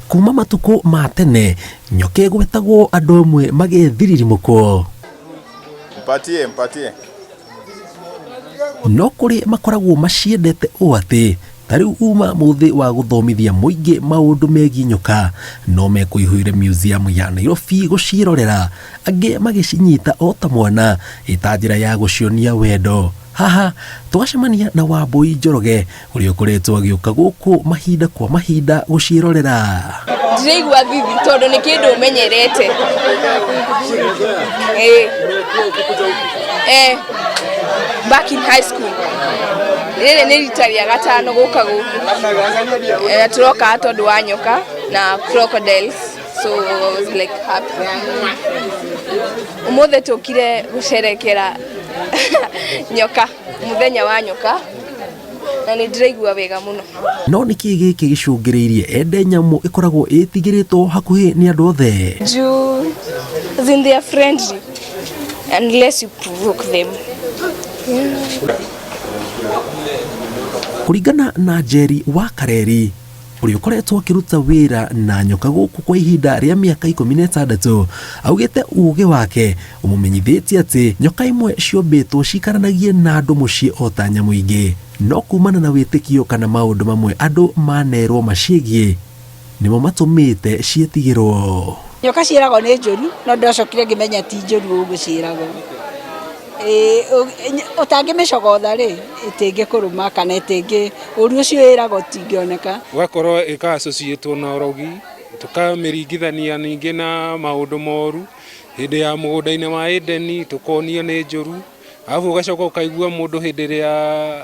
Kuma matukũ ma tene nyoka ĩgwetagwo andũ amwe magĩthiririmũkwo. Mpatie, mpatie. No kũrĩ makoragwo maciendete ũũ atĩ ta rĩu uma mũthĩ wa gũthomithia mũingĩ maũndũ megiĩ nyoka no mekũihũire museum ya Nairobi gũciĩrorera, angĩ magĩcinyita o ta mwana ĩta njĩra ya gũcionia wendo. Haha twacemania na Wambũi Njoroge ũrĩa ũkoretwo agĩũka gũkũ mahinda kwa mahinda gũciĩrorera. Ndiraigua thithi tondũ nĩ kĩndũ ũmenyerete. Ĩĩ. Eh, back in high school. Rĩrĩ nĩ rita rĩa gatano gũka gũkũ. Eh, tũroka tondũ wa nyoka na crocodiles, so I was like happy. Ũmũthĩ tũkire gũcerekera nyoka, mũthenya wa nyoka, na nĩ ndĩraigua wega mũno. No nĩ kĩĩ gĩkĩ gĩcũngĩrĩirie ende nyamũ ĩkoragwo ĩtigĩrĩtwo hakuhĩ nĩ andũ othe? Juu, as in they are friendly unless you provoke them. Kũringana na Njeri wa Kareri ũrĩa ũkoretwo akĩruta wĩra na nyoka gũkũ kwa ihinda rĩa mĩaka 16, augĩte ũgĩ wake ũmũmenyithĩtie atĩ nyoka imwe ciombĩtwo cikaranagie na andũ mũciĩ o ta nyamũ ingĩ, no kumana na wĩtĩkio kana maũndũ mamwe andũ manerwo maciĩgiĩ nĩmo matũmĩte ciĩtigĩrwo. Nyoka ciĩragwo nĩ njũru, no ndacokire ngĩmenya ti njũru ũguo ciĩragwo. Ũtangĩmĩcogotha rĩ, ĩtingĩkũrũma kana ĩtingĩ, ũru ũcio ĩragwo ũtingĩoneka. Ũgakorwo ĩka associate na ũrogi, tũkamĩringithania ningĩ na maũndũ moru, hĩndĩ ya mũgũnda-inĩ wa Edeni tũkonio nĩ njũru, arabu ũgacoka ũkaigua mũndũ hĩndĩ ĩrĩa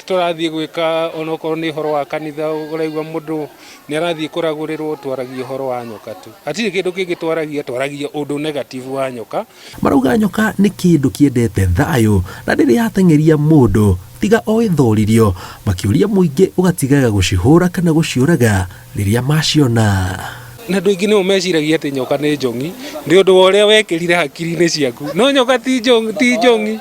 tũrathiĩ gwĩka onokorwo nĩ ũhoro wa kanitha, ũraigua mũndũ nĩ arathiĩ kũragũrĩrwo, twaragia ũhoro wa nyoka tu. Hatirĩ kĩndũ kĩngĩ twaragia, twaragia ũndũ negative wa nyoka. Marauga nyoka nĩ kĩndũ kĩendete thayũ na ndĩrĩ yateng'eria mũndũ tiga o ĩthoririo, makĩũria mũingĩ ũgatigaga gũcihũra kana gũciũraga rĩrĩa maciona. Na andũ aingĩ nĩo meciragia atĩ nyoka nĩ njong'i nĩ ũndũ wa ũrĩa wekĩrire hakiri-inĩ ciaku, no nyoka ti njong'i, ti njong'i.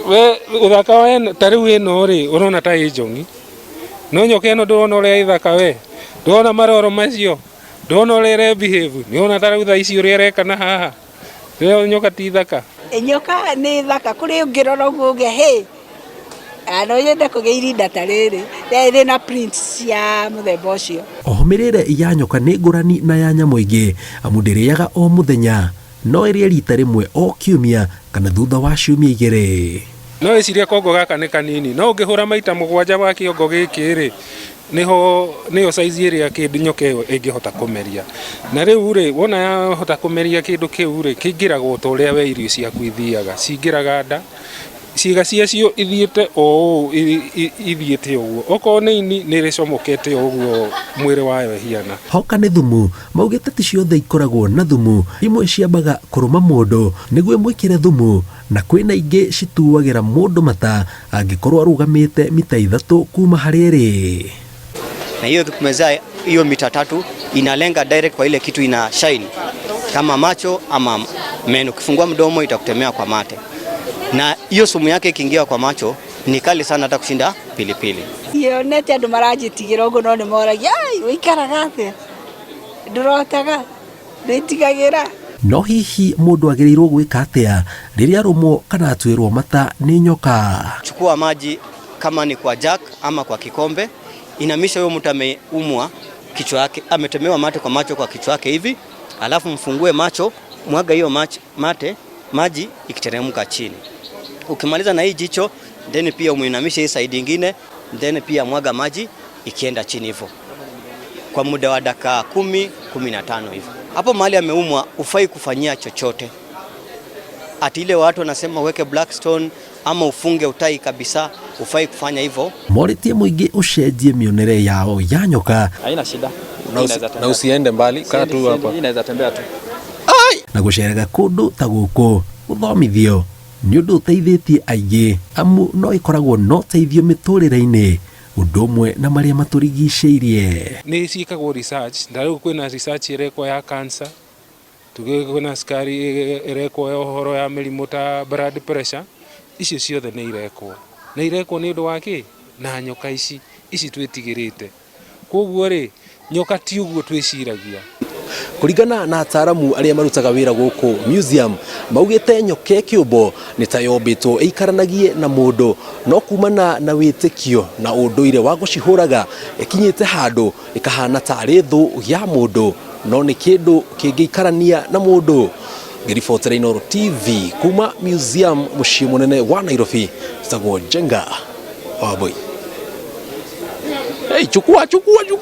We ũthaka wa ĩno ta rĩu ĩno rĩ, ũrona ta ĩ njong'i, no nyoka ĩno ndũrona ũrĩa ĩthaka we, ndũrona maroro macio, ndũrona ũrĩa ĩre behave, nĩũrona ta rĩu thaa ici ũrĩa ĩreka na haha, ĩyo nyoka ti thaka. Nyoka nĩ thaka, kũrĩ ũngĩrora ũguo uge hĩ, no nyende kũgĩa irinda ta rĩrĩ, rĩrĩ na prints cia mũthemba ũcio. Oho mĩrĩre ya nyoka nĩ ngũrani na ya nyamũ ingĩ, amu ndĩrĩaga o mũthenya, no ĩrĩe rita rĩmwe o kiumia kana thutha wa ciumia igĩrĩ. No wĩcirie kongo gaka nĩ kanini, no ũngĩhũra maita 7 wa kĩongo gĩkĩ rĩ, niho niyo size ĩrĩa kĩndũ nyoka ĩyo ĩngĩhota kũmeria. Na rĩu rĩ, wona yahota kũmeria kĩndũ kĩu rĩ, kĩingĩragwo ta ũrĩa we irio ciaku ithiaga, cingĩraga nda, ciĩga ciacio ithiĩte o ũũ ithiĩte ũguo, okorwo nĩ ini nĩ rĩcomokete o ũguo mwĩrĩ wayo ĩhiana. Hoka nĩ thumu, maugĩte ti ciothe ikoragwo na thumu, imwe ciambaga kũrũma mũndũ nĩguo imwĩkĩre thumu, na kwĩna ingĩ cituagĩra mũndũ mata angĩkorwo arũgamĩte mita 3 kuma harĩa ĩrĩ. Na hiyo ikikumezea hiyo mita 3 inalenga direct kwa ile kitu ina shine kama macho ama meno. Ukifungua mdomo itakutemea kwa mate, na hiyo sumu yake ikiingia kwa macho ni kali sana hata kushinda pilipili. Yonete andu maranjitigira uguo no ni moragia, ai uikaraga atia, ndurotaga, ndwitigagira. No hihi mũndũ agĩrĩirwo gwĩka atĩa rĩrĩa arũmwo kana atuĩrwo mata nĩ nyoka? Chukua maji kama ni kwa jack ama kwa kikombe, inamisha huyo mtu ameumwa kichwa yake, ametemewa mate kwa macho kwa kichwa yake hivi, alafu mfungue macho, mwaga hiyo mate maji ikiteremka chini. Ukimaliza na hii jicho, then pia umuinamishe hii side nyingine, then pia mwaga maji ikienda chini hivyo kwa muda wa dakika 10, 15 hivyo. Hapo mahali ameumwa ufai kufanyia chochote. Ati ile watu wanasema uweke blackstone ama ufunge utai kabisa, ufai kufanya hivyo. Morĩtie mũingĩ ũcenjie mĩonere yao ya nyoka. Haina shida. Na usiende mbali, kaa tu hapa. Hii inaweza tembea tu. Ai! Na gũceraga kũndũ ta gũkũ gũthomithio nĩ ũndũ ũteithĩtie aingĩ, amu no ĩkoragwo no ũteithio mĩtũrĩre-inĩ ũndũ ũmwe na marĩa matũrigicĩirie. Nĩ ciĩkagwo research, na rĩu kwĩna research ĩrekwo ya cancer, tuge kwĩna cukari ĩrekwo ya ũhoro ya mĩrimũ ta blood pressure, icio ciothe nĩ irekwo. Na irekwo nĩ ũndũ wa kĩ? Na nyoka ici. Ici twĩtigĩrĩte. Koguo rĩ, nyoka ti ũguo twĩciragia. Kũringana na ataaramu arĩa marutaga wĩra gũkũ museum, maugĩte nyoka ĩkĩũmbwo nĩ ta yombĩtwo ĩikaranagie na mũndũ, no kumana na wĩtĩkio na ũndũire wa gũcihũraga, ĩkinyĩte handũ ĩkahana tarĩ thũ ya mũndũ, no nĩ kĩndũ kĩngĩikarania na mũndũ. Ngĩribotera Inooro TV kuma museum mũciĩ mũnene wa Nairobi, njĩtagwo Njenga Wambui. Hey, chukua chukua chukua.